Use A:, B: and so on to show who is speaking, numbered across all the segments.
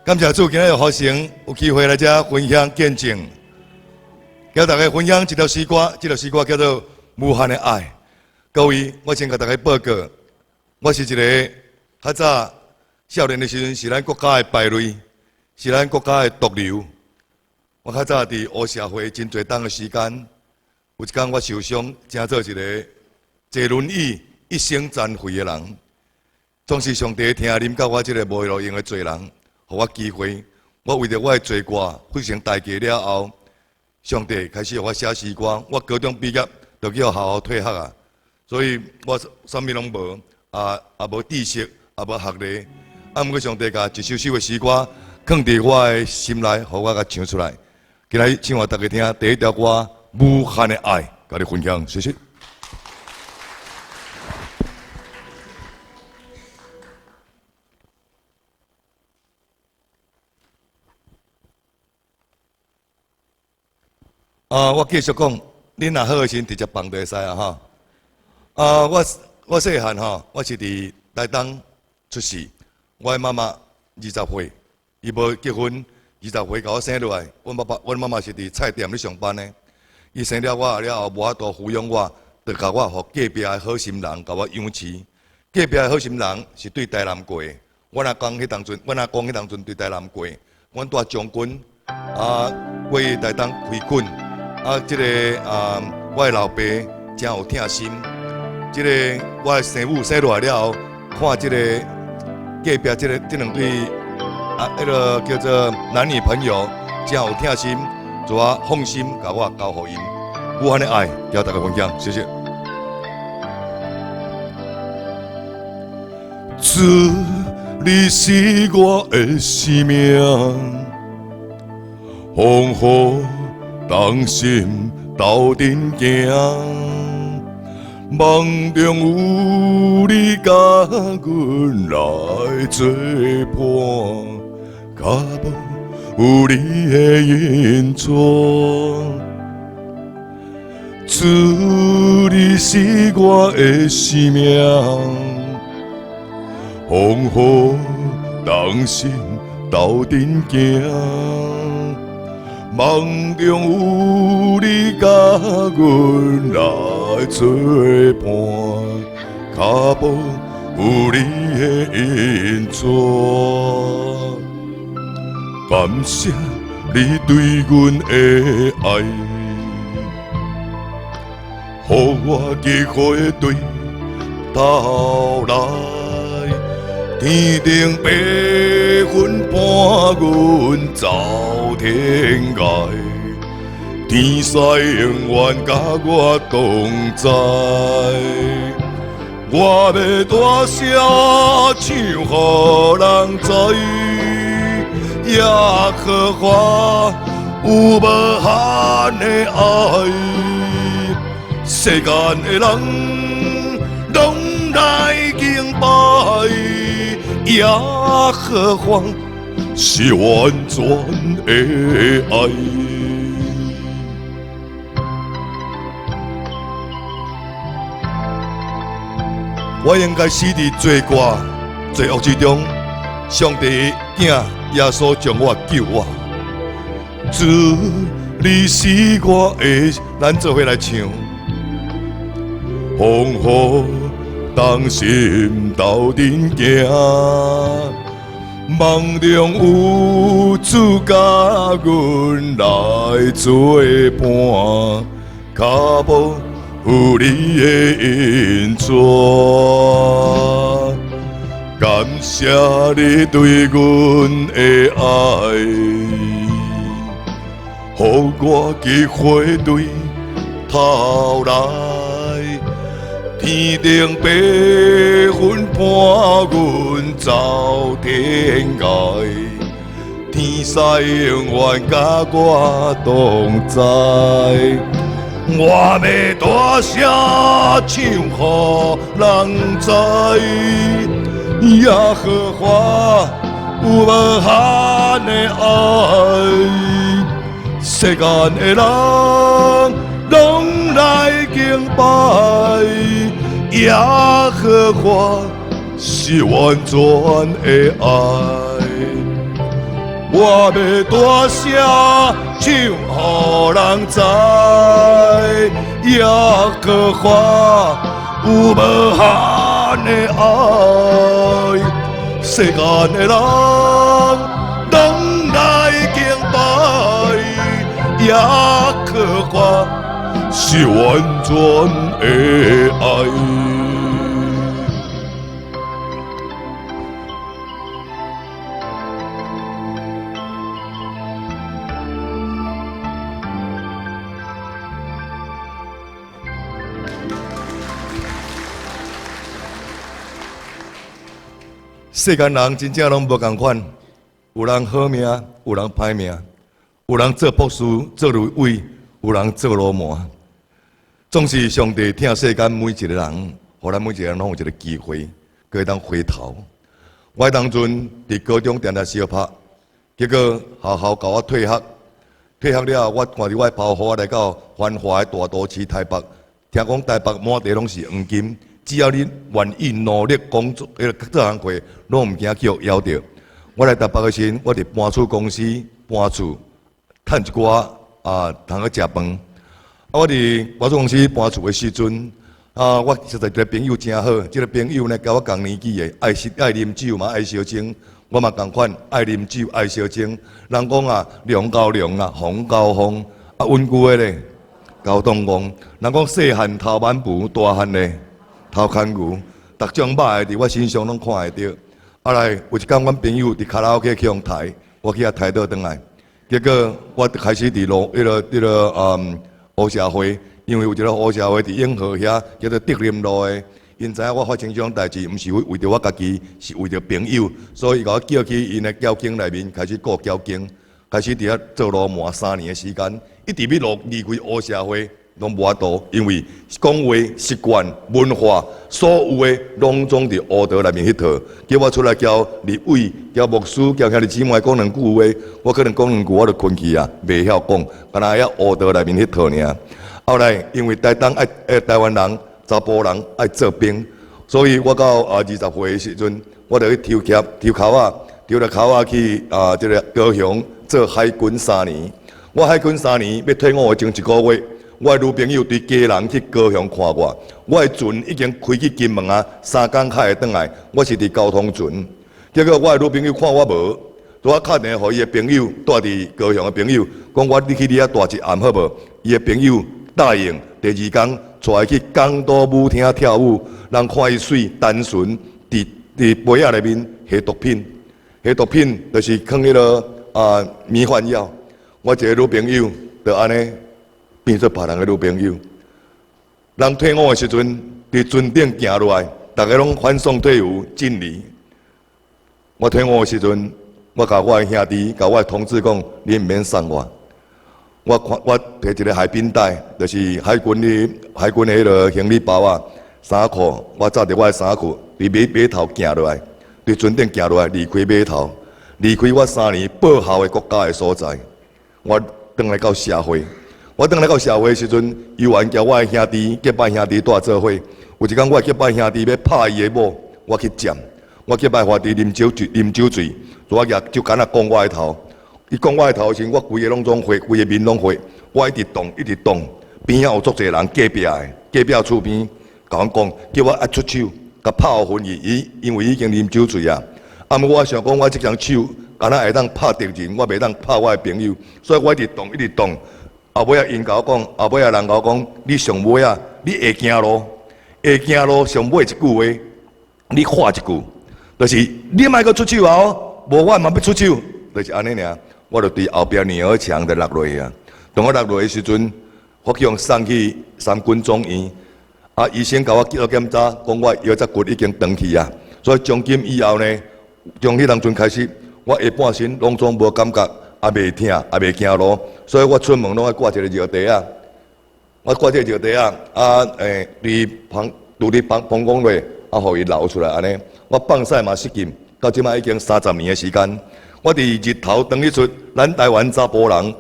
A: 感謝主，今日予成有機會來遮分享見證，共大家分享一條詩歌，這條詩歌叫做《無限的愛》。各位，我先共大家報告，我是一个較早少年的時陣，是咱國家的敗類，是咱國家的毒瘤。我較早佇黑社會真濟冬的時間，有一工我受傷，成做一个坐輪椅、一生殘廢的人。總是上帝疼憐到我這个無路用的罪人，予我機會。我為著我的罪過付上代價了後，上帝開始予我寫詩歌。我高中畢業就去予學校退學啊，所以我啥物攏無，也無知識，也無學歷。啊，毋過上帝共一首首的詩歌，囥佇我的心內，予我共唱出來。今日唱予大家聽，第一條歌《無限的愛》，共你分享，謝謝。啊，我繼續講，恁若好的時陣直接放就會使啊吼。啊，我細漢吼，我是佇台東出世，我的媽媽20歲，伊無結婚，20歲共我生落來。阮爸爸、阮媽媽是佇菜店咧上班的，伊生了我了後無法度撫養我，就共我予隔壁的好心人共我養飼。隔壁的好心人是對台南過的，阮阿公彼當陣，阮阿公彼當陣對台南過，阮蹛將軍啊，過去台東開墾。啊，這个啊，我的老爸誠有疼心。這个我的生母生落來了後，看這个隔壁這个這兩對啊，彼个叫做男女朋友，誠有疼心，就我放心共我交予𪜶。無限的愛，共大家分享，謝謝。主，你是我的生命，風雨同心鬥陣行，夢中有你佮阮來做伴，腳步有你的影子。主，你是我的生命，風雨同心鬥陣行。夢中有你佮阮來做伴，腳步有你的影子。感謝你對阮的愛，予我機會對頭來。天頂白雲伴阮走天涯，天使永遠佮我同在。我欲大聲唱予人知，耶和華有無限的愛，世間的人攏來敬拜。耶和華是完全的愛。我應該死佇罪過、罪惡之中，上帝的囝耶穌將我救我。主，你是我的，咱做伙來唱。風雨同心鬥陣行，夢中有主佮阮來做伴，腳步有你的影子。感謝你對阮的愛，予我機會對頭來。天頂白雲伴阮走天涯，天使永遠佮我同在。我欲大聲唱予人知，耶和華有無限的愛，世間的人攏來敬拜，耶和華是完全的愛，我欲大聲唱，予人知，耶和華有無限的愛，世間的人攏來敬拜，耶和華是完全的愛。世間人真正攏無仝款，有人好命，有人歹命，有人做博士、做立委，有人做鱸鰻。總是上帝疼世間每一個人，予咱每一個人攏有一個機會，閣會當回頭。我當陣佇高中定定相拍，結果學校共我退學，退學了後，我看著我的包袱來到繁華的大都市台北，聽講台北滿地攏是黃金。只要你願意努力工作，彼個做工課，攏毋驚去予枵著。我來台北的時陣，我佇搬厝公司搬厝，趁一寡啊，通去食飯。啊，我佇搬厝公司搬厝的時陣，啊，我實在一個朋友誠好，這個朋友呢，佮我仝年紀的，愛食愛啉酒嘛，愛相爭，我嘛仝款愛啉酒愛相爭。人講啊，龍交龍啊，鳳交鳳，啊，溫久的咧，交當戇。人講細漢頭挽匏，大漢咧頭牽牛，逐種肉的佇我身上攏看會著。後來有一工，阮朋友佇卡拉 OK 去予刣，我去遐刣倒轉來。結果我開始佇路彼個彼個黑社會，因為有一個黑社會佇永和遐叫做德林路的，𪜶知影我發生這種代誌，毋是為為著我家己，是為著朋友，所以伊共我叫去𪜶的交警內面開始顧交警，開始佇遐做鱸鰻三年的時間，一直欲落離開黑社會。攏無法度，因為講話、習慣、文化，所有的攏總佇烏道內面彼套。叫我出來交立委、交牧師、交兄弟姊妹講兩句話，我可能講兩句我就睏去啊，袂曉講，敢若會曉烏道內面彼套爾。後來因為台東愛台灣人、查埔人愛做兵，所以我到20歲的時陣，我就去抽籤、抽鉤仔，抽著鉤仔去啊，這個高雄做海軍三年。我海軍三年欲退伍的前一個月。我的女朋友對家人去高雄看我，我的船已經開去金門啊，3工較會轉來。我是佇交通船，結果我的女朋友看我無，就我敲電話予伊的朋友，住佇高雄的朋友，講我你去你遐蹛一暗好無？伊的朋友答應，第二工帶伊去港都舞廳跳舞，人看伊媠單純，佇佇杯仔內面下毒品，下毒品就是囥彼個啊迷幻藥。我一個女朋友就按呢。變做別人的女朋友。人退伍的時陣，佇船頂行落來，逐家攏歡送退伍敬禮。我退伍的時陣，我共我的兄弟、共我的同志講：你毋免送我。我看我提一個海濱袋，就是海軍的海軍的彼個行李包仔，衫褲，我紮著我的衫褲，佇碼碼頭行落來，佇船頂行落來，離開碼頭，離開我三年報效的國家的所在，我轉來到社會。我轉來到社會的時陣，猶原交我的兄弟結拜兄弟蹛做伙。有一工，我的結拜兄弟欲拍伊的某，我去接。我結拜兄弟啉酒醉，啉酒醉，我舉酒矸仔摃我的頭。伊摃我的頭時，我規个攏總血，規个面攏血。我一直動，一直動。邊仔有足濟人隔壁的，隔壁厝邊，共阮講，叫我愛出手，共拍予昏去。伊因為已經啉酒醉啊。啊，毋過我想講，我這雙手敢若會當拍敵人，我袂當拍我的朋友，所以我一直動，一直動。後尾仔𪜶共我講，後尾仔人共我講，你上尾仔，你會行路，會行路上尾一句話，你喊一句，就是你莫閣出手啊！無我嘛欲出手，就是按呢爾。我就對後壁女兒牆就落落去啊。當我落落的時陣，我去予送去三軍總院，啊，醫生共我做檢查，講我腰脊骨已經斷去啊。所以從今以後呢，從彼當陣開始，我下半身攏總無感覺。也袂疼，也袂行路，所以我出門攏愛掛一個尿袋仔。我掛這個尿袋仔，啊，佇膀，拄佇膀膀胱內，啊，予伊流出來按呢。我放屎嘛失禁，到這擺已經30年的時間。我佇日頭當日出，咱台灣查埔人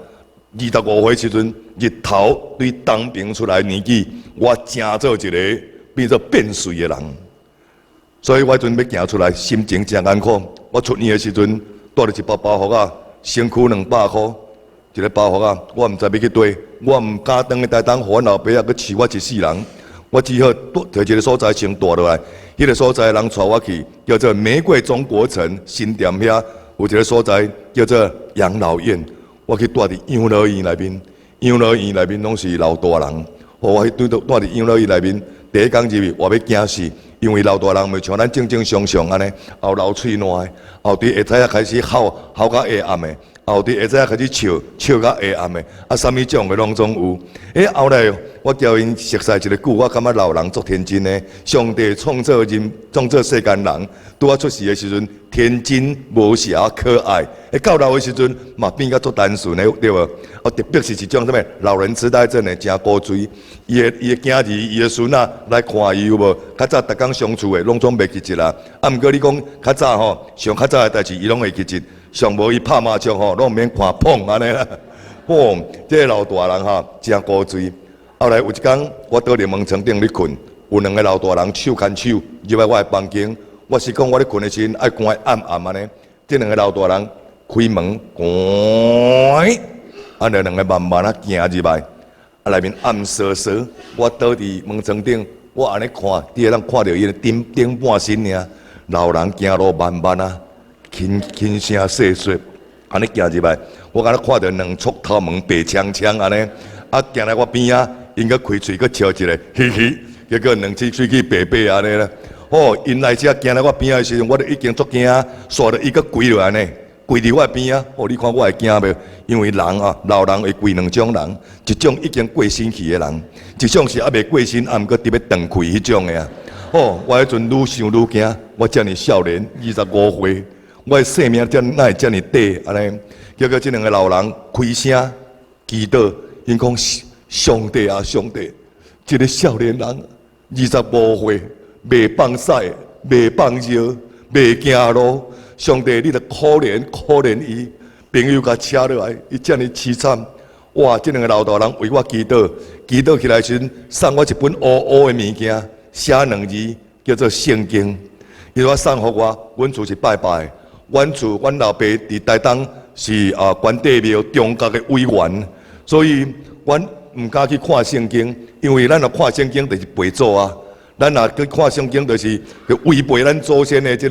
A: 25歲時陣，日頭對東爿出來年紀，我成做一個變做變媠的人。所以我彼陣欲行出來，心情誠艱苦。我出院的時陣，帶著一包包袱仔。身軀200箍，一个包袱仔，我毋知欲去佗，我毋敢轉去台東，予阮老爸仔閣飼我一世人。我只好佇一个所在先蹛落來，彼个所在人帶我去，叫做玫瑰中國城新店遐有一个所在叫做養老院，我去蹛佇養老院內面，養老院內面攏是老大人，我去蹛佇養老院內面，第一工入去我欲驚死，因為老大人袂像咱正正常常按呢，有流喙瀾的，有佇下早開始哭哭甲下暗的，有佇下早開始笑笑甲下暗的，啊，啥物種的攏總有。後來我交𪜶熟似一个久，我感覺老人足天真的。上帝創造人，創造世間人，拄仔出世的時陣，天真無瑕可愛。到老的時陣嘛變甲足單純的，對無？啊，特別是一種啥物老人痴呆症的，誠古錐。伊的囝兒、伊的孫仔來看伊有無？較早逐工相處的，攏總袂記得啦。啊，毋過你講較早吼，上較早的代誌，伊攏會記得。上無伊拍麻將吼，攏毋免看碰按呢啦。吼，這个老大人吼，誠古錐。後來有一工，我倒佇門床頂咧睏，有兩个老大人手牽手入來我的房間。我是講我咧睏的時陣愛關暗暗按呢。這兩个老大人開門關，按呢兩个慢慢仔行入來，啊內面暗踅踅。我倒佇門床頂，我按呢看，只會當看著伊的頂頂半身爾。老人行路慢慢仔，輕輕聲細說，按呢行入來，我敢若看著兩撮頭毛白槍槍按呢，啊行來我邊仔。𪜶閣開喙，閣笑一个，嘻嘻，結果兩支喙齒白白按呢啦。吼，𪜶來遮行來我邊仔的時陣，我就已經足驚，煞著伊閣跪落來呢，跪佇我邊仔。吼，你看我會驚袂？因為人啊，老人會跪兩種人，一種已經過身去的人，一種是猶未過身，啊毋過佇欲斷氣彼種的啊。吼，我彼陣愈想愈驚，我遮爾少年，25歲，我的生命遮哪會遮爾短按呢？結果這兩个老人開聲祈禱，𪜶講，上帝啊，上帝！這个少年人25歲，袂放屎，袂放尿，袂行路。上帝，你著可憐可憐伊，朋友共車落來，伊遮爾淒慘。哇！這兩个老大人為我祈禱，祈禱起來時，送我一本烏烏的物件，寫兩字叫做聖經。伊話送予我，阮厝是拜拜，阮厝阮老爸佇台東是啊關帝廟中國的委員，所以阮毋敢去看聖經，因為咱若看聖經就是背祖啊。咱若去看聖經，就是違背咱祖先的這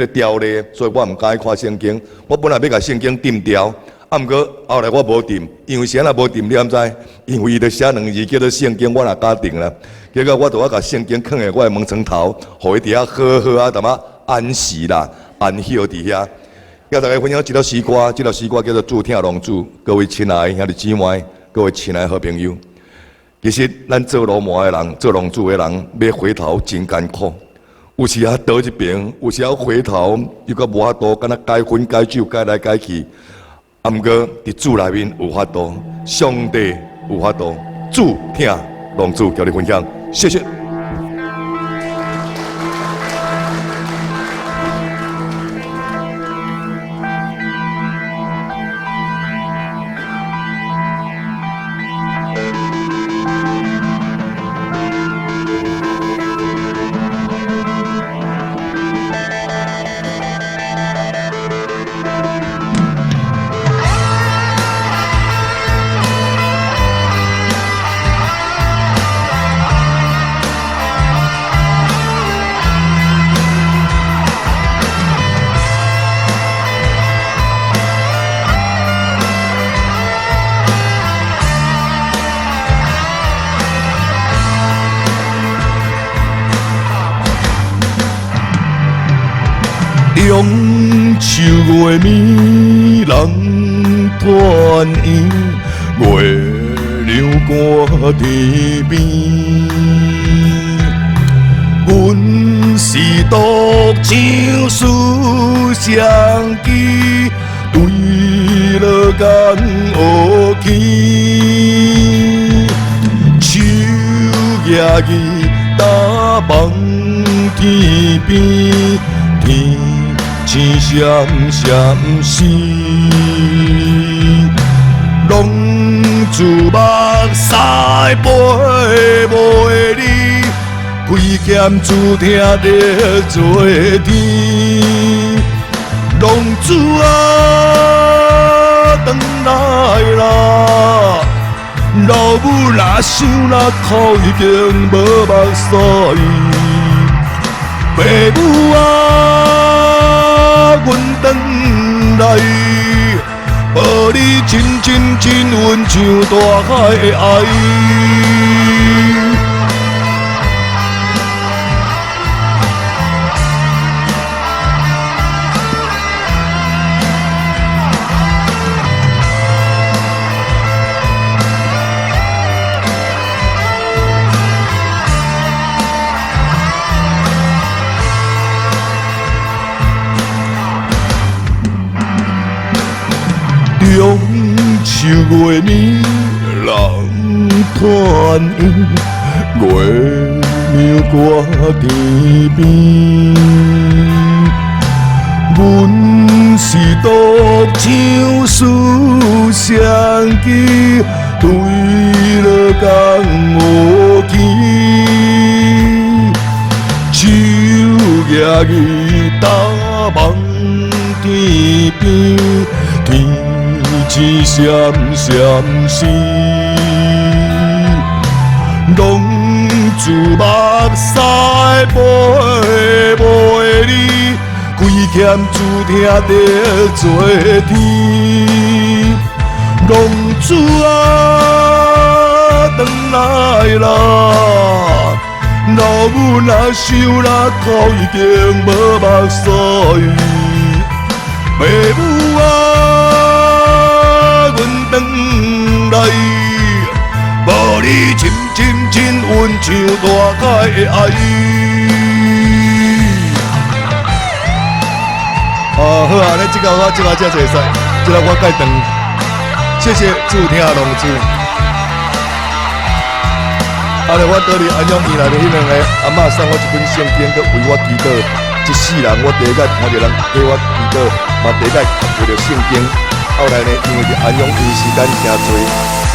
A: 个條例，所以我毋敢去看聖經。我本來欲共聖經抌掉，啊，毋過後來我無抌，因為啥若無抌？你敢知？因為伊著寫兩字叫做聖經，我若敢訂啦。結果我就我共聖經囥佇我的門床頭，予伊佇遐好好啊，淡仔安息啦，安歇佇遐。佮大家分享一首詩歌，這首詩歌叫做《主疼浪子》。各位親愛的兄弟姊妹，各位親愛的好朋友，其實咱做鱸鰻的人，做浪子的人，欲回頭真艱苦。有時仔倒一爿，有時仔回頭又閣無法度，敢若改薰改酒改來改去。啊，毋過佇主內面有法度，上帝有法度，主疼浪子，共你分享，謝謝。中秋月暝人團圓，月亮掛天邊。阮是獨唱思相記，對落江學起，手舉伊搭望天邊，天星閃閃閃，浪子目屎飞袂离，亏欠主疼得做天。浪子啊，啦！老母若想若哭，已經無目屎。爸母啊，阮轉來，無你深深深溫像大海的愛。中秋月暝，人團圓，月娘掛天邊。阮是獨唱思相記，對落江湖見。手舉伊搭望天邊，天星閃閃閃，浪子目屎陪陪你，規欠注定得罪天。浪子啊，轉來啦！老母若想若哭，已經無目屎。爸母啊，阮轉來，無你深深深溫像大海的愛。啊，好啊，咱這個我這個這就會使，這個我蓋斷。謝謝主聽浪子。後來我倒佇安養院內底彼兩個阿嬤送我一本聖經，閣為我祈禱。這世人我第一擺看著人替我祈禱，嘛第一擺讀著聖經。後來呢，因為佇安養院時間誠濟，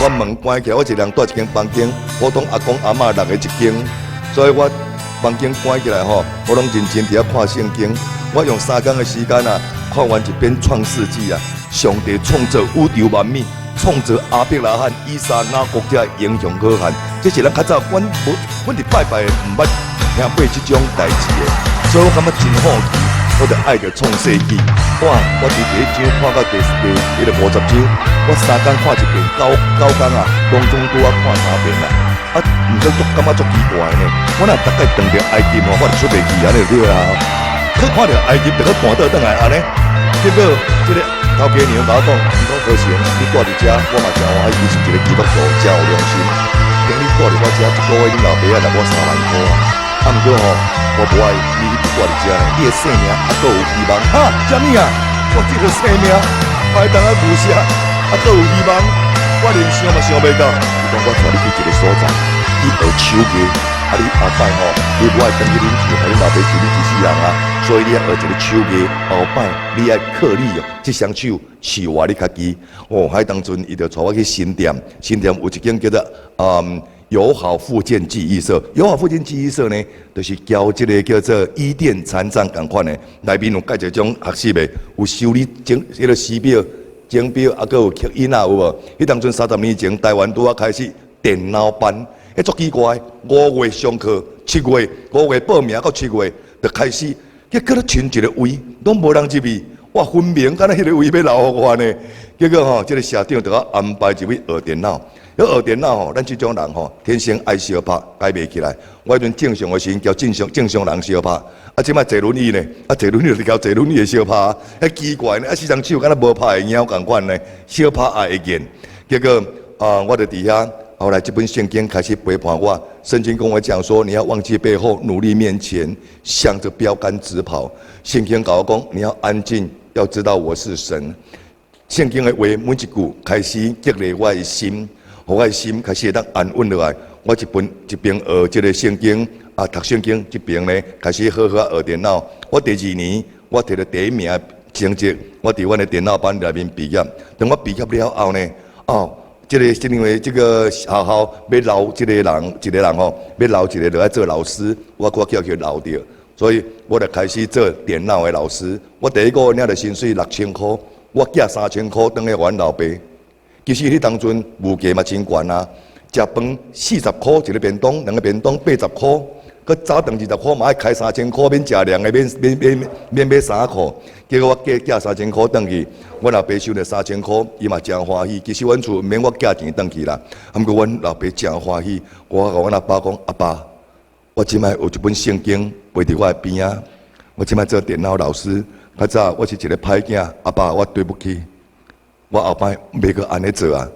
A: 我門關起來，我一個人蹛一間房間，普通阿公阿嬤六個一間，所以我房間關起來吼，我攏認真佇遐看聖經。我用3工的時間啊，看完一遍創世紀啊，上帝創造宇宙萬物，創造亞伯拉罕、以撒、雅各這英雄好漢。這是咱較早，阮無，阮佇拜拜的，毋捌聽過這種代誌的，所以我感覺真好奇，我就愛著創世紀。哇！我佇第一章看到第第彼个50章，我3工看一遍，9工啊，攏總拄仔看三遍啦。啊，毋過足感覺足奇怪呢，我若逐擺轉著埃及吼，我就出袂去按呢就對啊。去看著埃及就閣彈倒轉來按呢，結果這个頭家娘共我講，伊講何成，你蹛佇遮，我嘛誠歡喜，伊是一個基督徒，誠有良心。等你蹛佇我遮，一個月恁老爸仔納我3萬箍啊。啊，毋過吼，我無愛你一直蹛佇遮呢，你的性命猶閣有希望。哈，啥物啊？我這個性命，會當啊無啥，猶閣有希望？我連想嘛想袂到。伊講我帶你去一個所在，去學手藝。啊，你後擺吼，你無愛轉去恁厝，予恁老爸飼你一世人啊，所以你愛學一個手藝，後擺你愛靠你哦，這雙手飼活你家己。哦，彼當陣伊就帶我去新店，新店有一間叫做友好復健技藝社，友好復健技藝社呢，就是交這個叫做伊甸殘障仝款的，內面有蓋一種學習的，有修理鐘，彼個時錶、鐘錶，啊，閣有刻印啊，有無？彼當陣30年前，台灣拄仔開始電腦班，彼足奇怪，5月上課，7月5月報名到7月就開始，結果咧剩一個位，攏無人入去，哇，分明敢若彼個位欲留予我呢。結果吼，這個社長就共我安排入去學電腦。彼學電腦吼，咱這種人吼，天生愛相拍，改袂起來。我彼陣正常的時陣，交正常正常人相拍，啊，這擺坐輪椅呢，啊，坐輪椅就是交坐輪椅的相拍，彼奇怪呢，啊，四雙手敢若無拍會贏仝款呢，相拍也會見。結果啊，我就佇遐，後來這本聖經開始陪伴我。聖經跟我講說，你要忘記背後，努力面前，向着標杆直跑。聖經共我講，你要安靜，要知道我是神。聖經的話每一句開始激勵我的心，予我的心開始會當安穩落來。我一邊一邊學這個聖經，啊，讀聖經，這邊呢開始好好學電腦。我第二年，我摕著第一名的成績，我佇阮的電腦班內面畢業。當我畢業了後呢，哦，這個是因為這個學校欲留這個人，一個人吼，欲留一個落來做老師，我閣叫去留著，所以我就開始做電腦的老師。我第一個月領著薪水6000箍，我寄3000箍轉去予阮老爸。其實彼當陣物價嘛真懸啊，食飯40箍一個便當，兩個便當80箍，閣早頓20箍嘛愛開3000箍，免食涼的，免免免免買衫褲。結果我寄寄三千箍轉去，阮老爸收著三千箍，伊嘛誠歡喜。其實阮厝毋免我寄錢轉去啦，毋過阮老爸誠歡喜。我共阮阿爸講：阿爸，我這擺有一本聖經擺佇我的邊仔。我這擺做電腦老師，較早我是一个歹囝，阿爸，我對不起，我後擺袂閣按呢做啊！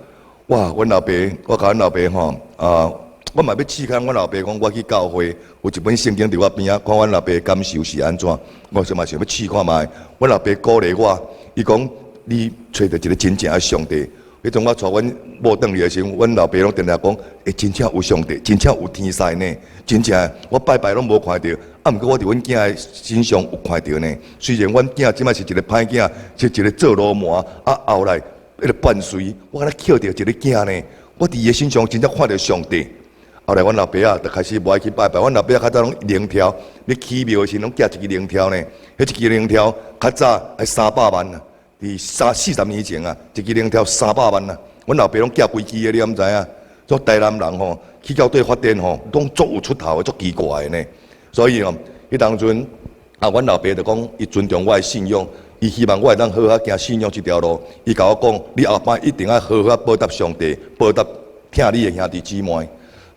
A: 哇，阮老爸，我共阮老爸吼，啊，我嘛欲試看阮老爸講，我去教會有一本聖經佇我邊仔，看阮老爸感受是按怎？我想嘛想欲試看覓。阮老爸鼓勵我，伊講你揣著一个真正的上帝。彼陣我帶阮某轉去的時陣，阮老爸攏定定講，欸，真正有上帝，真正有天使呢，真正我拜拜攏無看著，啊，毋過我佇阮囝的身上有看著呢。雖然阮囝這擺是一个歹囝，是一个做流氓，啊，後來彼个伴隨，我敢若抾著一个囝呢。我佇伊的身上真正看著上帝。後來阮老爸仔就開始無愛去拜拜，阮老爸仔較早攏靈柱，欲起廟的時陣攏寄一支靈柱呢，彼一支靈柱較早愛300萬啊。佇三四十年前啊，一支靈柱300萬啊！阮老爸攏寄幾支的，你敢知影？做台南人吼，去到底發展吼，攏足有出頭的，足奇怪的呢。所以哦，彼當陣啊，阮老爸就講，伊尊重我的信仰，伊希望我會當好好行信仰這條路。伊共我講，你後擺一定愛好好報答上帝，報答疼你的兄弟姊妹。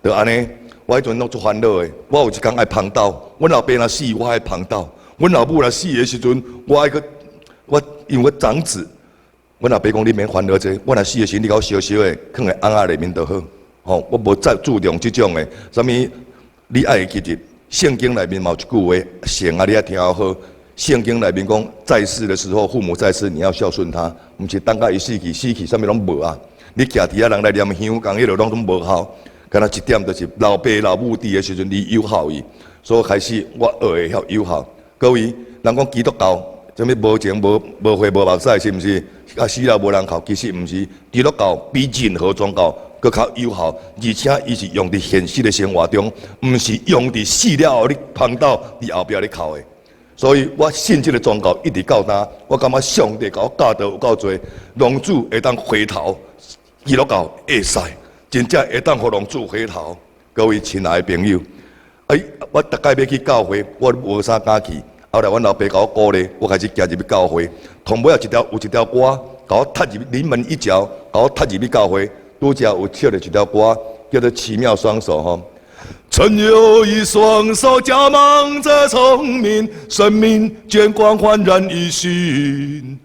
A: 就按呢，我彼陣攏足煩惱的。我有一工愛芳鬥，阮老爸若死，我愛芳鬥；阮老母若死的時陣，我愛閣。我因為我長子，阮老爸講你免煩惱這，我若死的時，你共我燒燒的，囥佇甕仔內面就好。吼，我無再注重這種的，啥物你愛會記得，聖經內面嘛有一句話，聖啊，你愛聽好。聖經內面講，在世的時候，父母在世，你要孝順他，毋是等甲伊死去，死去啥物攏無啊。你徛佇遐人來念香，共彼落攏總無效。敢若一點就是老爸老母佇的時陣，你有孝伊，所以開始我學會曉有孝。各位，人講基督教，啥物無情無無血無目屎，是毋是？啊，死了無人哭，其實毋是。基督教比任何宗教閣較有效，而且伊是用佇現實的生活中，毋是用佇死了後你芳鬥佇後壁咧哭的。所以我信這个宗教一直到今，我感覺上帝共我教導有夠濟，浪子會當回頭，基督教會使，真正會當予浪子回頭。各位親愛的朋友，哎，我逐擺欲去教會，我無啥敢去。後來阮老爸共我鼓勵，我開始行入去教會。同尾仔一條有一條歌，共我踢入臨門一腳，共我踢入去教會。拄才有唱著一條歌，叫做《奇妙雙手》吼。曾有一雙手加滿著聰明，生命見光煥然一新。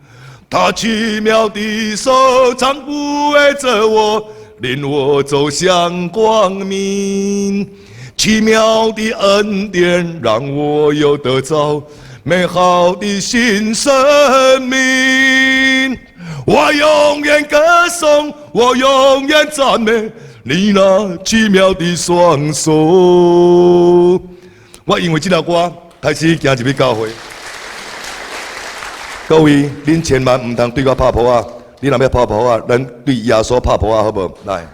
A: 他奇妙的手常撫慰著我，領我走向光明。奇妙的恩典讓我又得著美好的新生命。我永遠歌頌，我永遠讚美你那奇妙的雙手。我因為這條歌開始行入去教會。各位，恁千萬毋通對我拍噗仔，你若欲拍噗仔，咱對耶穌拍噗仔好無？來。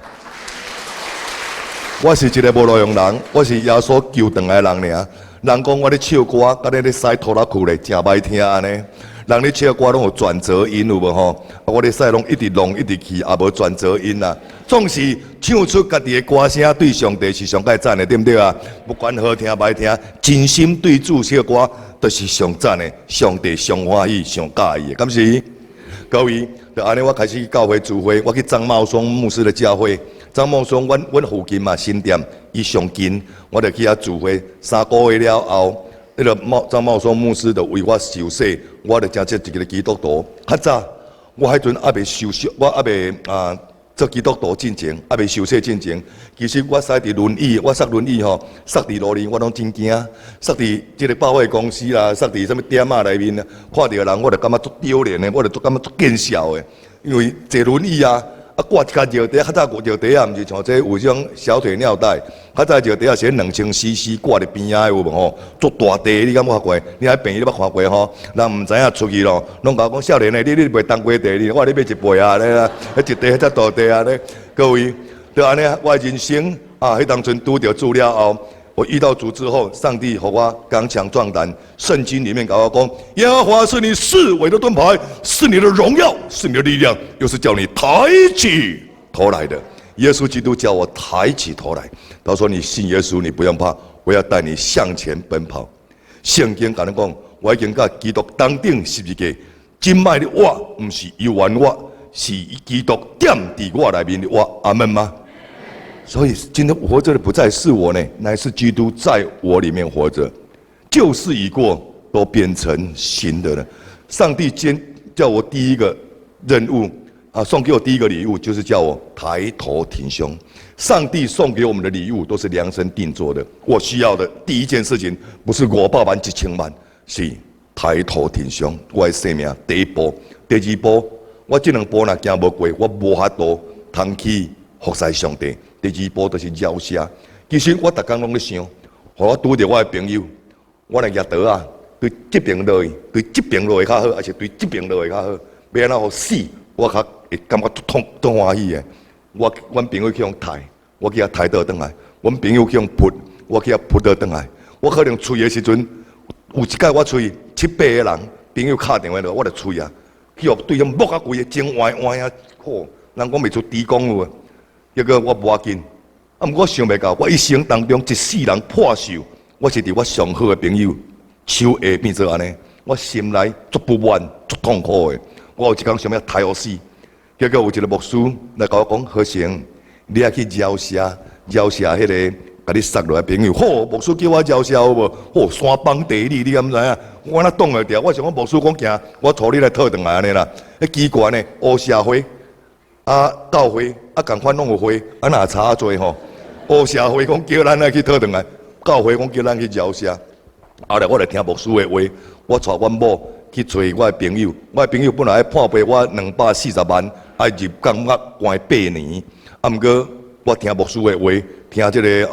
A: 我是一个無路用人，我是耶穌救轉來的人爾。人講我咧唱歌，敢若咧駛拖拉庫咧，誠歹聽按呢。人咧唱歌攏有轉折音有無吼？我咧駛攏一直弄一直去，也無轉折音啦。總是唱出家己的歌聲，對上帝是上蓋讚的，對毋對啊？不管好聽歹聽，真心對主唱歌，就是上讚的，上帝上歡喜、上佮意的，敢是？各位，就按呢，我開始去教會聚會，我去張茂松牧師的教會。張茂松，阮阮附近嘛新店，伊上近，我就去遐聚會。3個月了後，彼个茂張茂松牧師就為我受洗，我就成做一个基督徒。較早我彼陣猶未受洗，我猶未啊做基督徒進前，猶未受洗進前，其實我駛佇輪椅，我駛輪椅吼，駛佇路面我攏真驚，駛佇這个百貨公司啦，駛佇啥物店仔內面，看著人我就感覺足丟臉的，我就足感覺足見笑的，因為坐輪椅啊。啊，掛一跤尿袋，較早掛尿袋仔，毋是像這有這種小腿尿袋，較早尿袋仔是2000 cc 掛佇邊仔的有無吼？足大袋，你敢有看過？你喺病院你捌看過吼？人毋知影出去咯，攏共我講少年的，你你袂當規袋，你我你買一杯啊，咧啦，彼一袋彼遮大袋啊咧。各位，就按呢，我的人生啊，彼當陣拄著主了後，我遇到主之後，上帝予我剛強壯膽。聖經裡面共我講，耶和華是你四圍的盾牌，是你的榮耀，是你的力量，又是叫你抬起頭來的。耶穌基督叫我抬起頭來，他說：你信耶穌，你不用怕，我要帶你向前奔跑。聖經共咱講，我已經佮基督同釘十字架，這擺的我，毋是猶原我，是基督踮佇我內面的我。阿們嗎？所以今天活着的不再是我呢，乃是基督在我裡面活着。舊事已過，都變成新的了。上帝先叫我第一個任務啊，送給我第一個禮物，就是叫我抬頭挺胸。上帝送給我們的禮物都是量身定做的。我需要的第一件事情，不是500萬、1000萬，是抬頭挺胸。我的生命第一步，第二步，我這兩步若行無過，我無法度通去服侍上帝。第二步就是饒赦。其實我逐工攏咧想，予我拄著我的朋友，我來舉刀仔，對這爿落去，對這爿落去較好，還是對這爿落去較好？欲按怎予死，我較會感覺痛、足歡喜的。我阮朋友去予刣，我去共刣倒轉來；阮朋友去予噗，我去共噗倒轉來。我可能喙的時陣，有一擺我喙七八個人朋友敲電話來，我就喙啊，去予對方摸甲規个腫歪歪啊，吼，人講袂出豬公有無？結果我無要緊，啊，毋過我想袂到，我一生當中一世人破受，我是佇我上好的朋友手下變做按呢，我心內足不滿、足痛苦的。我有一工想欲刣予死，結果有一個牧師來共我講：何成，你愛去饒赦、饒赦彼個共你殺落來朋友。好，牧師叫我饒赦有無？好，山崩地裂，你敢知影？我哪擋會牢？我想講牧師講行，我帶你來討轉來按呢啦。彼奇怪呢，烏社會啊，教會啊，仝款攏有會，啊，若差濟吼。烏社會講叫咱來去討轉來，教會講叫咱去饒赦。後來我來聽牧師的話，我帶阮某去揣我的朋友，我的朋友本來愛判賠我240萬，愛入監獄關八年。啊，毋過我聽牧師的話，聽這个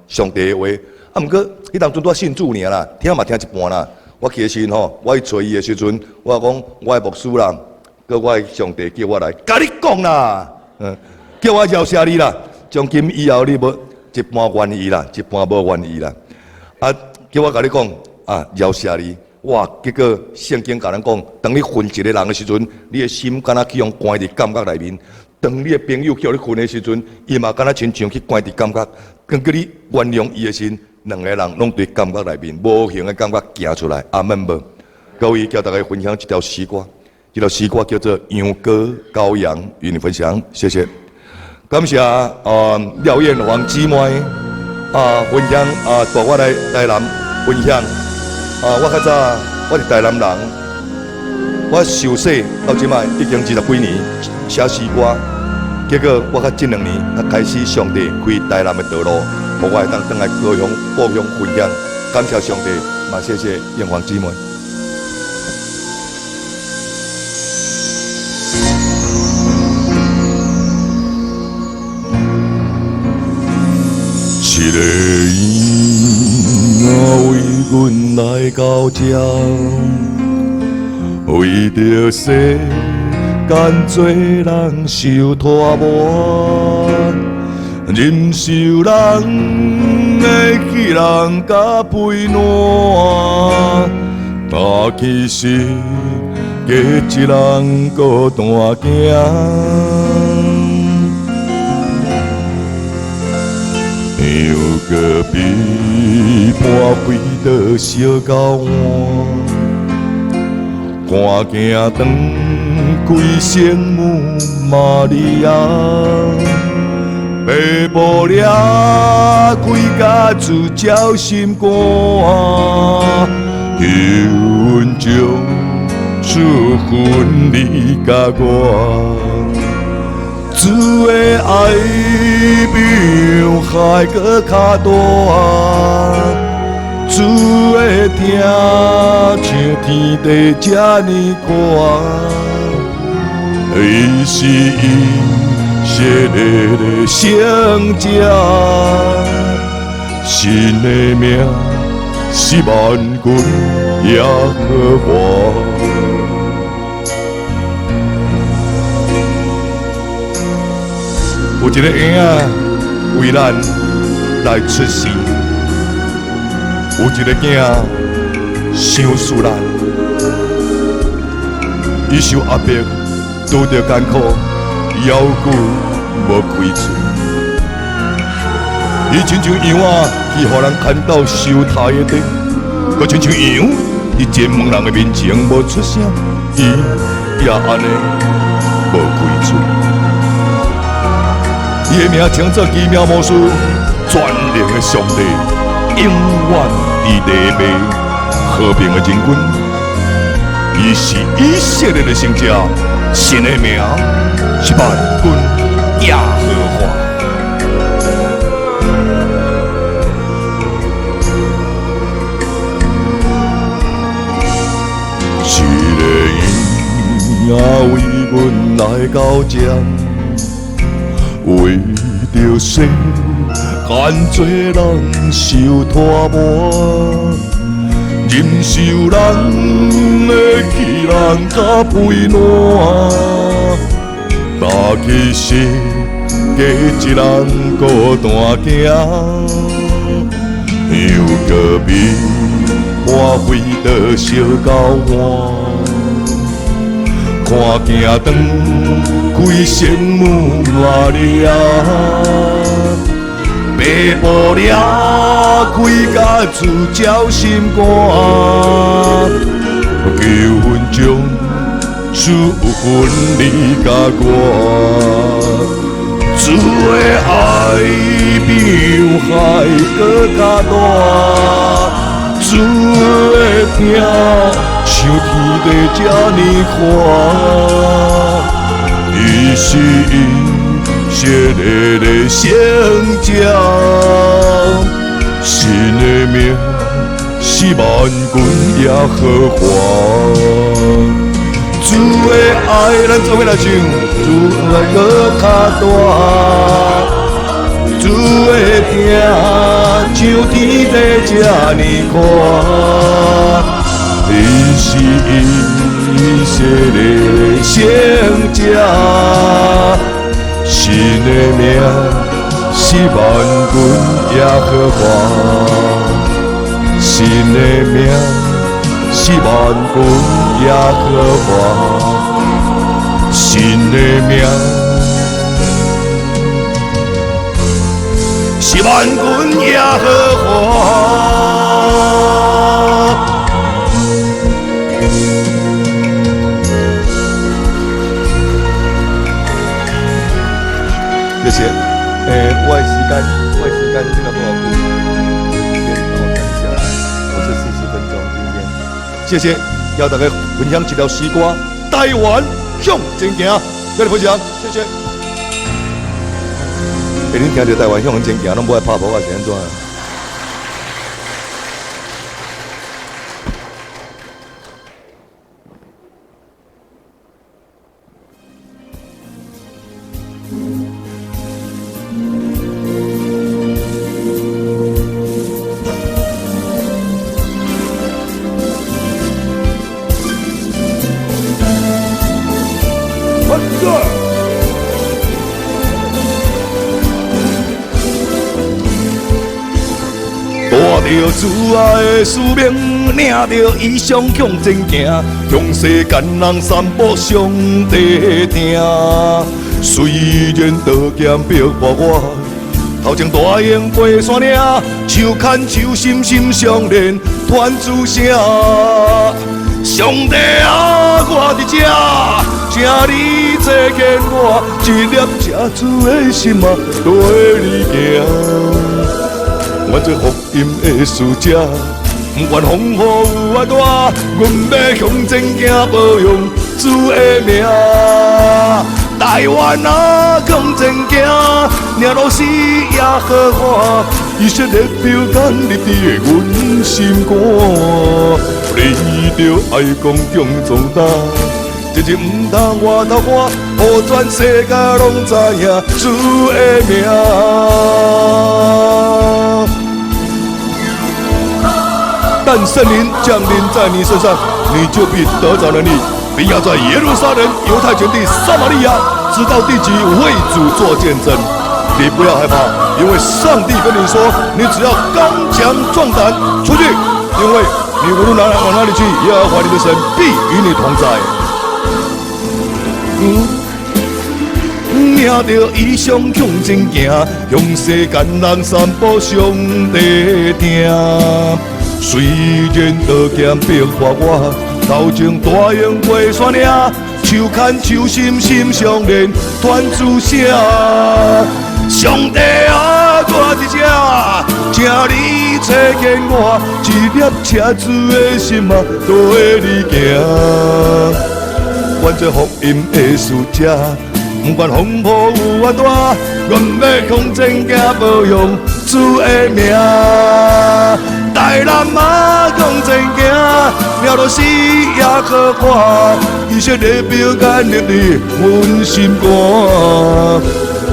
A: 上帝的話。啊，毋過彼當陣拄信主爾啦，聽嘛聽一半啦。我去的時陣吼，我去揣伊的時陣，我講我的牧師啦，閣我的上帝叫我來，共你講啦，叫我饒赦你啦。從今以後你無一半願意啦，一半無願意啦。啊，叫我共你講啊，饒赦你。哇！結果聖經共咱講，當你恨一个人的時陣，你的心敢若去予關佇監獄內面；當你的朋友叫你恨的時陣，伊嘛敢若親像去關佇監獄。當叫你原諒伊的時，兩个人攏佇監獄內面，無形的監獄行出來。阿們無？各位叫大家分享一條詩歌，這條詩歌叫做《羊羔羔羊》，與你分享，謝謝。感謝啊廖艷黃姊妹啊分享啊帶我來台南分享啊，我較早我是台南人，我受洗到這擺已經20幾年寫詩歌，結果我較這兩年才開始上帝開台南的道路，予我會當轉來高雄故鄉分享，感謝上帝，嘛謝謝艷黃姊妹。一个婴仔為阮來到這，為著世間罪人受拖磨，忍受人的欺人佮非難，擔起十架一人孤單行。羊羔被搬回到小狗碗，趕行转归圣母瑪利亞，爸母掠開甲主照心肝，求阮將處分你佮我。主的愛比海閣較大，主的疼像天地這呢寬，伊是以色列的聖者，神的名是萬軍耶和華。有一个嬰仔為咱來出世，有一个囝傷思力，伊受壓迫，拄著艱苦，猶閣無開喙。伊親像羊仔去予人牽到收殺的地，閣親像羊佇前門人的面前無出聲，伊也按呢無開喙。伊的名稱做奇妙魔師，全能的上帝，永遠佇地位和平的真君。伊是以色列的聖者，神的名是萬軍耶和華。一个婴仔為阮來到這，為著世間罪人受拖磨，忍受人的欺人佮非難，擔起十架一人孤單行，又閣比半飛倒相交換。看镜断开仙母玛利亚，白布掠开甲自照心肝，求分将主分你佮我，主的爱比海阁较大，主的疼像天地这呢宽，伊是以色列的圣者，神的名是萬軍耶和華。主的愛，咱做伙來唱，主的愛閣較大，主的疼像天地這呢寬。伊是以色列的聖者，神的名是萬軍耶和華，神的名是萬軍耶和華，神的名是萬軍耶和華。謝謝。我的時間剩了多少分？先幫我看一下，我是40分鐘今天。謝謝，邀大家分享一條詩歌，台灣向前行，跟你分享，謝謝。恁聽著台灣向前行，攏無愛拍噗仔是按怎？主愛的使命，領著異象向前行，向世間人散布上帝疼。雖然刀劍逼迫我，頭前大鷹爬山嶺，手牽手心心相連，傳主聲。上帝啊，我佇這，請你差遣我，一粒這主的心啊，綴你行。我做福音的使者，不管風雨有偌大，阮欲向前行，保養主的名。台灣啊，向前行，領路是耶和華，以色列標杆立佇阮心肝。你著愛剛強壯膽，一日毋通回頭看，予全世界攏知影主的名。但聖靈降臨在你身上，你就必得著能力，並要在耶路撒冷、猶太全地、撒瑪利亞，直到地極，為主作見證。你不要害怕，因為上帝跟你說，你只要剛強壯膽出去，因為你無論哪往哪裡去，耶和華你的神必與你同在。領著異象向前行，向世間人散布上帝聽。雖然刀劍逼迫我，頭前大勇過山嶺，手牽手心心相連，傳主聲。上帝啊，我佇這，請你差遣我，一粒赤子的心啊，綴你行。阮做福音的使者，不管風波有偌大，阮欲向前行，報揚主的名。台南啊，向前行，領著是耶和華，以色列平安立佇阮心肝。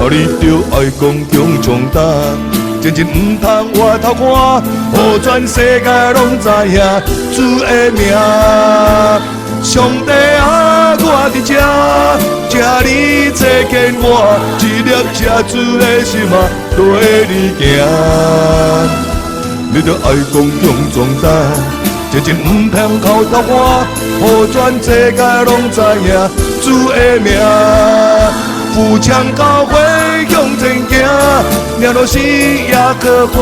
A: 啊，你著愛剛強壯膽，前進毋通回頭看，予全世界攏知影主的名。上帝啊，我佇這，請你差遣我，一粒赤子的心啊，綴你行。你著愛剛強壯膽，前進毋通回頭看，予全世界攏知影主的名。富強教會向前行，領路是耶和華，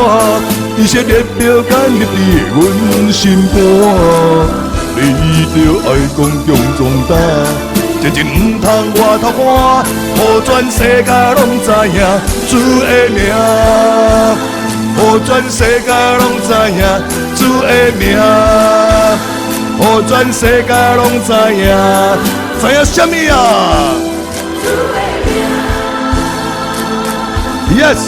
A: 以色列平安立佇阮心肝。你著愛剛強壯膽，前進毋通回頭看，予全世界攏知影主的名。予全世界攏知影主的名，予全世界攏知影，知影啥物啊？Yes。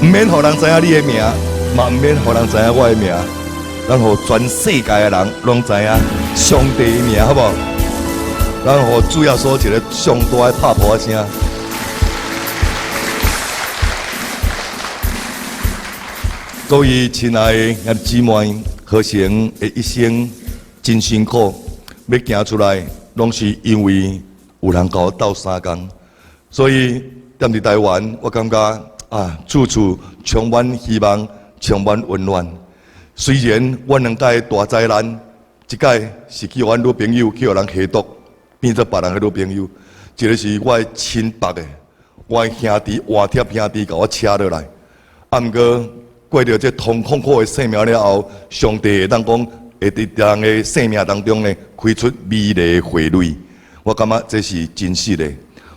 A: 毋免予人知影你的名，嘛毋免予人知影我的名，咱予全世界的人攏知影上帝的名，好無？咱予主耶穌一個上大的拍噗仔聲。各位親愛的兄弟姊妹，何成的一生真辛苦，欲行出來，攏是因為有人共我鬥相共，所以踮佇台灣，我感覺啊，處處充滿希望，充滿溫暖。雖然阮兩屆大災難，一屆是去予阮女朋友去予人下毒，變做別人的女朋友；一個是我的親伯的，我的兄弟活貼兄弟共我車落來。啊，毋過過著這痛苦的生命了後，上帝會當講會佇人的生命當中呢，開出美麗的花蕊。我感覺這是真實的。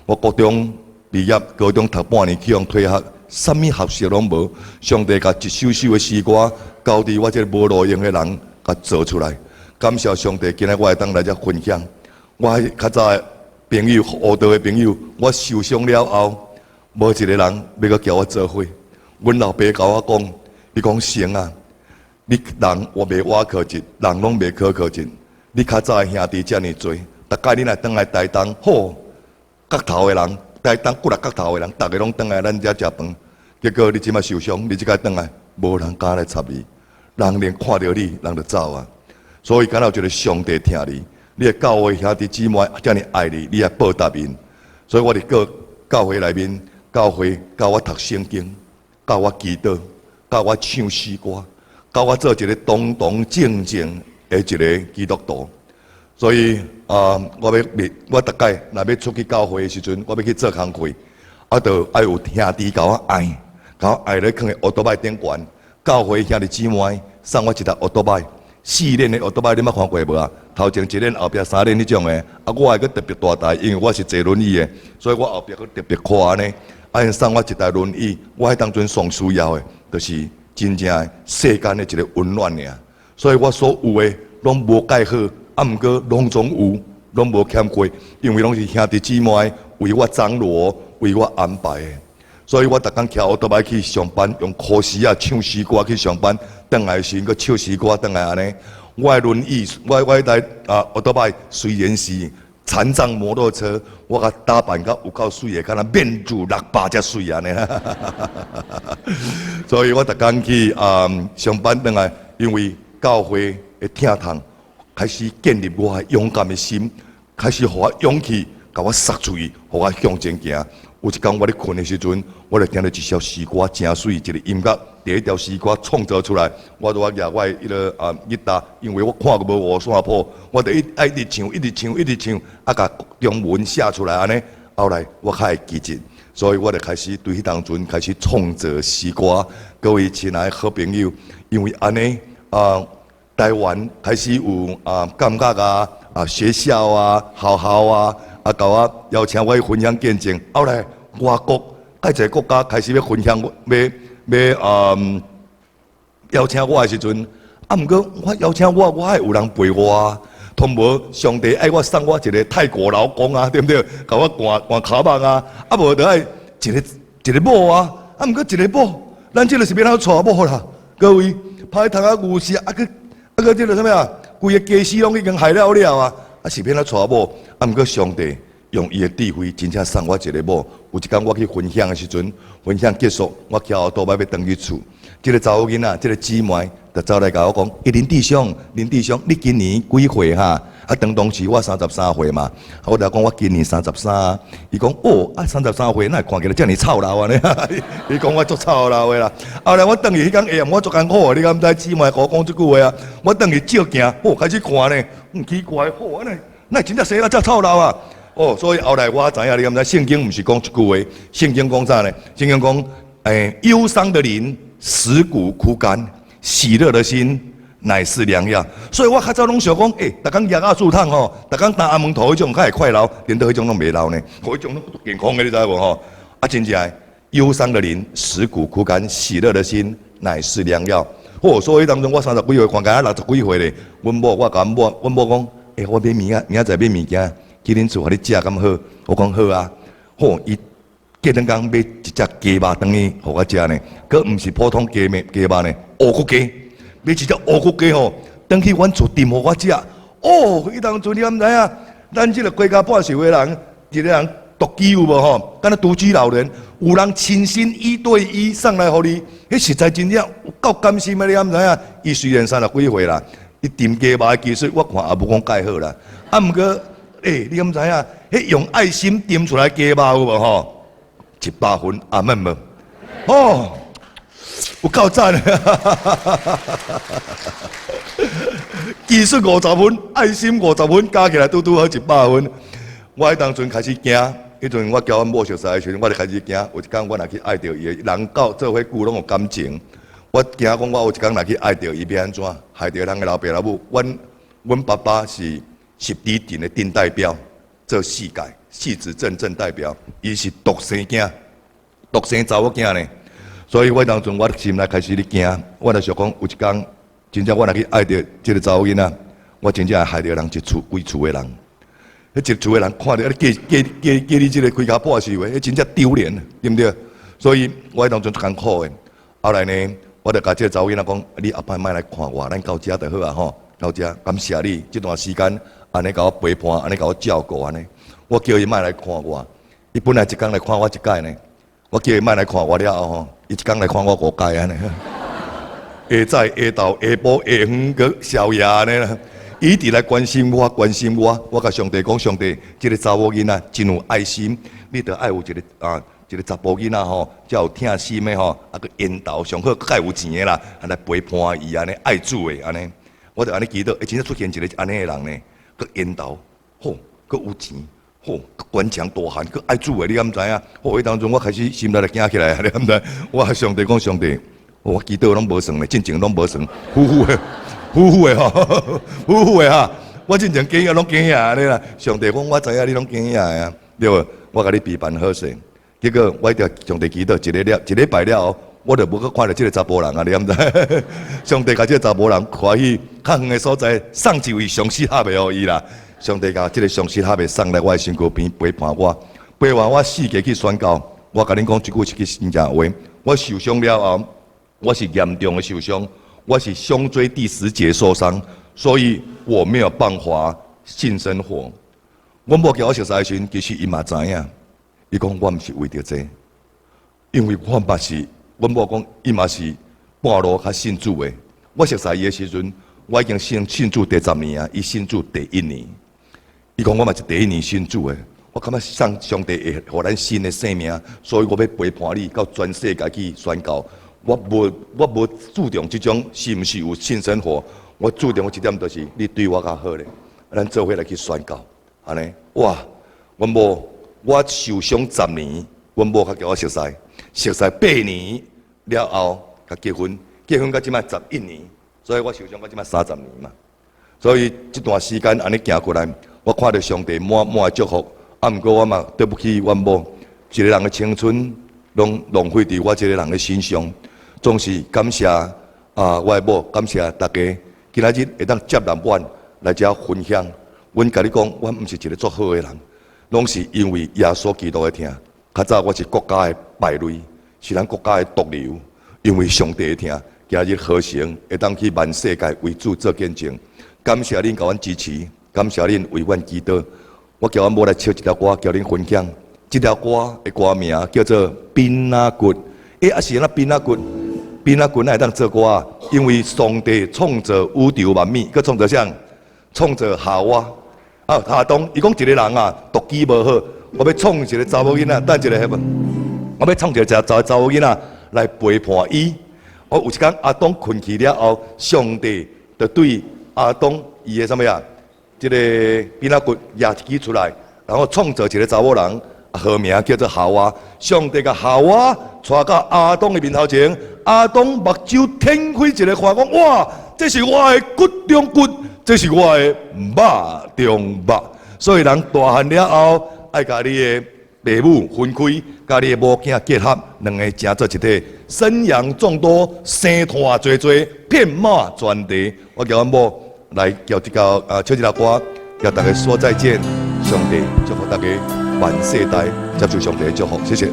A: 我國中畢業，高中讀半年去予退學，啥物學識攏無。上帝共一首首的詩歌交佇我這個無路用的人，共做出來。感謝上帝，今日我會當來遮分享。我較早的朋友、學道的朋友，我受傷了後，無一個人欲閣交我做伙。阮老爸共我講，伊講成啊，你人我袂倚靠一，人攏袂可靠一。你較早的兄弟遮爾濟，逐擺你若轉來台東，好，角頭的人，台東幾若角頭的人，逐个攏轉來咱遮食飯。結果你這擺受傷，你這擺轉來，無人敢來插你，人連看著你，人就走啊。所以敢若有一個上帝疼你，你的教會兄弟姊妹遮爾愛你，你愛報答𪜶。所以我佇教教會內面，教會教我讀聖經，教我祈禱，教我唱詩歌，教我做一個堂堂正正的一個基督徒。所以啊，我欲我逐擺若欲出去教會的時陣，我欲去做工課，啊，就愛有兄弟共我愛，共我愛咧囥佇烏多擺頂懸。教會兄弟姊妹送我一台烏多擺，四輪的烏多擺，你捌看過無啊？頭前一輪，後壁三輪彼種的。啊，我的閣特別大台，因為我是坐輪椅的，所以我後壁閣特別闊按呢。啊，𪜶送我一台輪椅，我彼當陣上需要的，就是真正的世間的一個溫暖爾。所以我所有的攏無蓋好，啊，毋過攏總有，攏無欠過，因為攏是兄弟姊妹為我張羅、為我安排的。所以我逐工騎烏多擺去上班，用箍絲仔唱詩歌去上班，轉來時閣唱詩歌轉來按呢。我的輪椅，我彼台啊烏多擺雖然是殘障摩托車，我共打扮甲有夠媠的，敢若免注600才媠按呢。所以我逐工去啊上班轉來，因為教會的疼痛，開始建立我的勇敢的心，開始予我勇氣，共我殺出去，予我向前行。有一工我咧睏的時陣，我就聽著一首詩歌，誠媠，一個音樂，第一條詩歌創作出來，我都舉我的彼个吉他，因為我看閣無五線譜，我就愛一直唱，一直唱，一直唱，共中文寫出來按呢。後來我較會記得，所以我就開始對彼當陣開始創作詩歌。各位親愛的好朋友，因為按呢，台灣開始有感覺啊，學校啊，學校啊，共我邀請我去分享見證。後來外國較濟國家開始欲分享，欲邀請我的時陣，毋過我邀請我，我愛有人陪我啊。通無上帝愛我送我一個泰國老公啊，對毋對？共我趕趕跤目啊，無就愛一個一個某啊，毋過一個某，咱這个是欲按怎娶某啦？各位，歹通啊牛死，閣這个啥物啊？規个家私攏已經害了了啊！是欲按怎娶某？毋過上帝用伊的智慧，真正送我一個某。有一工我去分享的時陣，分享結束，我騎後桌仔欲轉去厝，這个查某囡仔，這个姊妹，就走來共我講：欸，林弟兄，林弟兄，你今年幾歲哈？當時我33歲嘛，我就講我今年三十三。伊講哦，33歲，哪會看起來遮爾臭老按呢？伊講我足臭老的啦。後來我轉去彼工下暗，我足艱苦的，你敢知姊妹共我講這句話啊？我轉去照鏡，哦，開始看呢，奇怪，哦，按呢，哪會真正生甲遮臭老啊？哦，所以後來我知影，你敢知聖經毋是講這句話，聖經講啥呢？聖經講，憂傷的靈使骨枯乾，喜樂的心乃是良藥。所以我較早攏想講，逐工蜈仔煮湯吼，逐工擔阿門頭彼種較會快老，顛倒彼種攏袂老呢，彼種攏健康的，你知無吼？真正憂傷的靈使骨枯乾，喜樂的心乃是良藥。哦，所以當中我三十幾歲，看起來六十幾歲咧。阮某我共阮某，阮某講，我買物仔，明仔載買物件，去恁厝予你食敢好？我講好啊。好，伊隔兩工買一隻雞肉轉去予我食呢，閣毋是普通雞肉雞肉呢，烏骨雞，買一隻烏骨雞吼，轉去阮厝炖予我食。哦，彼當陣你敢知影？咱這個國家半數的人，一個人獨居有無吼？敢若獨居老人，有人親身一對一送來予你，彼實在真正有夠甘心的，你敢知影？伊雖然三十幾歲啦，伊炖雞肉的技術我看也無講蓋好啦。毋過，你敢知影？彼用愛心炖出來雞肉有無吼？100分，阿門無？哦，有夠讚的！技術50分，愛心50分，加起來拄拄好100分。我彼當陣開始驚，彼陣我交阮某熟似的時陣，我就開始驚。有一工我若去愛著伊，人到做伙久攏有感情。我驚講我有一工若去愛著伊，欲按怎？害著人的老爸老母。阮爸爸是汐止鎮的鎮代表，做四屆汐止鎮鎮代表，伊是獨生囝，獨生查某囝呢。所以我當陣我心內開始咧驚，我就想講有一工，真正我若去愛著這个查某囡仔，我真正會害著人一厝規厝的人。彼一厝的人看著你嫁嫁嫁嫁你這个開跤破事話，彼真正丟臉，對毋對？所以我彼當陣足艱苦的。後來呢，我就共這个查某囡仔講：你後擺莫來看我，咱到遮就好啊吼，到遮感謝你這段時間按呢共我陪伴，按呢共我照顧按呢。我叫伊莫來看我，伊本來一工來看我一擺呢，我叫伊莫來看我了後吼，伊一工來看我五擺按呢。下早、下晝、下晡、下昏，閣宵夜按呢啦。伊一直來關心我，關心我。我共上帝講，上帝，這个查某囡仔真有愛心，你著愛有一个一个查埔囡仔吼，才有疼心的吼，閣緣投上好，閣有錢的啦，來陪伴伊按呢，愛主的按呢。我就按呢祈禱，真正出現一个按呢的人呢，閣緣投，好，閣有錢，好，閣堅強大漢，閣愛主的，你敢知影？好，彼當陣我開始心內就驚起來，你敢知？我共上帝講，上帝，我祈禱攏無算咧，進前攏無算，呼呼的，呼呼的吼，呼呼的哈。我進前驚啊，攏驚啊按呢啦。上帝講，我知影你攏驚啊，對無？我共你備辦好勢。結果我佇上帝祈禱一个了，一禮拜了後，我就無閣看著這个查埔人啊，你敢知？上帝共這个查埔人帶去較遠的所在，送一位上適合的予伊啦。上帝共這个上適合的送來我的身軀邊陪伴我，陪伴我四界去宣教。我共恁講這句是句真正話。我受傷了後，我是嚴重的受傷，我是胸椎第10節受傷，所以我沒有辦法性生活。阮某共我熟似的時陣，其實伊嘛知影，伊講我毋是為著這個，因為我嘛是，阮某講伊嘛是半路較信主的。我熟似伊的時陣，我已經信主第10年啊，伊信主第一年。伊講我嘛是第一年信主的，我感覺上帝會予咱新的生命，所以我欲陪伴你到全世界去宣教。我無注重這種是毋是有性生活，我注重的一點就是你對我較好咧，咱做伙來去宣教，按呢，哇！阮某我受傷十年，阮某較共我熟似，熟似8年了後，才結婚，結婚到這擺11年，所以我受傷到這擺30年嘛。所以這段時間按呢行過來，我看著上帝滿滿的祝福，啊，毋過我嘛對不起阮某，一个人的青春攏浪費佇我這个人的身上，總是感謝啊，我的某，感謝大家，今仔日會當接納阮來遮分享。阮共你講，阮毋是一个足好的人，攏是因為耶穌基督的疼。較早我是國家的敗類，是咱國家的毒瘤，因為上帝的疼，今日和成會當去滿世界為主做見證。感謝恁共阮支持，感謝恁為阮祈禱。我叫阮某來唱一條歌，共恁分享。這條歌的歌名叫做《餅仔骨》。欸，啊是按怎餅仔骨？餅仔骨哪會當做歌啊？因為上帝創造宇宙萬物，閣創造啥？創造夏娃。啊，亞當，伊講一個人啊，獨居無好，我欲創一個查某囡仔，等一下彼無？我欲創一個查某囡仔來陪伴伊。我有一工亞當睏去了後，上帝就對亞當伊的啥物啊？這个餅仔骨攑一支出來，然後創造一個查某人，號名叫做夏娃。上帝共夏娃帶到亞當的面頭前，亞當目睭天開一个看，講哇，這是我的骨中骨，這是我的肉中肉。所以人大漢了後，愛共你的爸母分開，共你的某囝結合，兩个成做一體，生養眾多，生湠濟濟，遍滿全地。我叫阮某來叫這個啊，唱這首歌，共大家說再見。上帝祝福大家萬世代接受上帝的祝福，謝謝。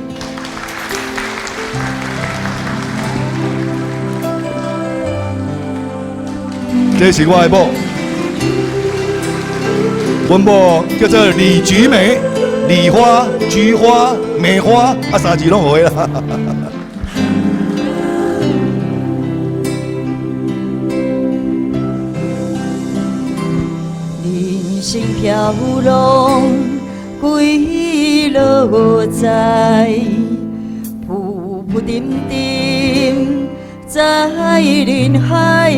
A: 這是我的某，阮某叫做李菊梅，李花、菊花、梅花，啊三字攏會啦。
B: 人生飄浪幾落載，浮浮沉沉在人海，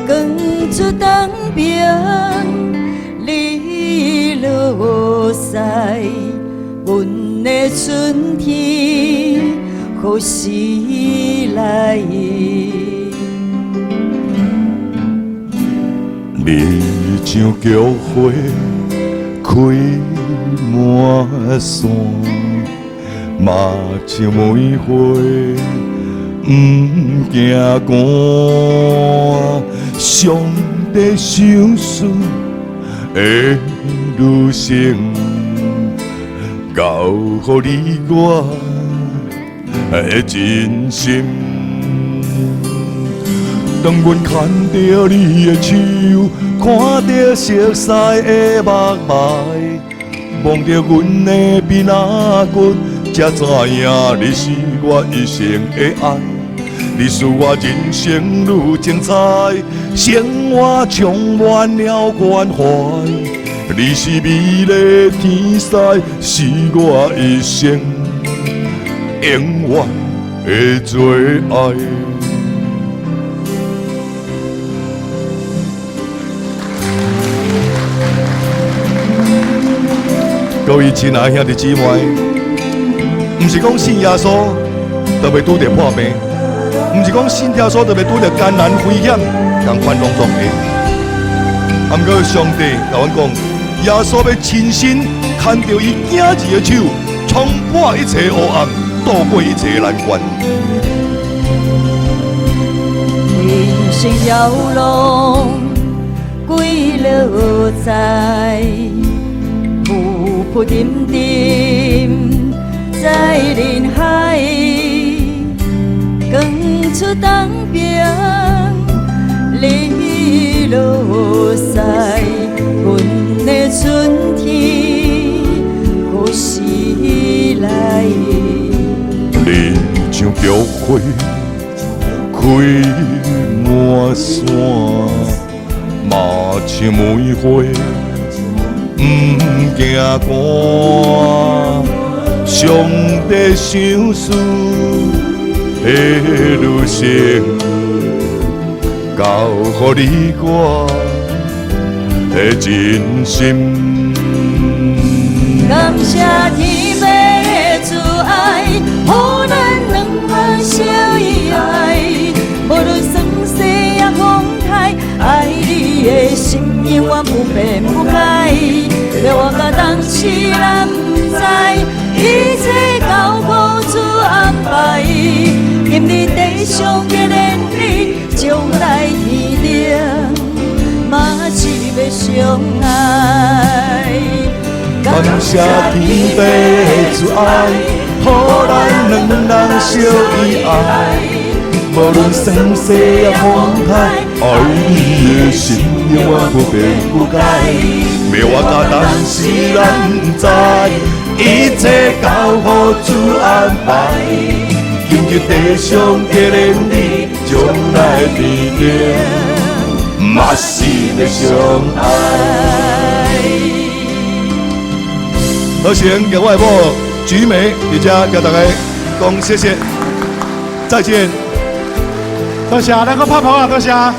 B: 光出東邊，日落西，阮的春天何時來？
A: 你像菊花開滿山，嘛像梅花毋驚寒。上帝賞賜的女性，交予你我的真心。當阮牽著你的手，看著熟似的目眉，摸著阮的餅仔骨，才知影你是我一生的愛。你使我人生愈精彩，生活充滿了關懷。你是美麗天使，是我一生永遠的最愛。各位親愛兄弟姊妹，毋是講信耶穌就欲拄著破病，毋是講信耶穌就欲拄著艱難危險，仝款攏總會。啊，毋過上帝共阮講，耶穌欲親身牽著伊囝兒的手，衝破一切黑暗，渡過一切難關。
B: 人生搖浪幾落載，浮浮沉沉在人海，光出東邊，日落西，阮的春天何時來？
A: 你像菊花開滿滿山，嘛像梅花，毋驚寒。上帝賞賜的女性，交予你我的真心。
B: 感謝天父慈愛，予咱兩人相依愛。無論酸澀抑風颱，愛你的心永遠不變不改。欲活到當時咱毋知，一切交予主安排。今日地上的連理，將來天頂嘛是欲相愛。
A: 感謝天父慈愛，予咱兩人相依愛。無論酸澀抑風颱，愛你的心永遠不變不改。欲活到當時咱毋知，一切交予主安排。今日地上的連理，將來天頂嘛是欲相愛。好，先給我的某菊梅，佇遮共大家講謝謝，再見。
C: 多謝，咱閣拍噗仔，多謝。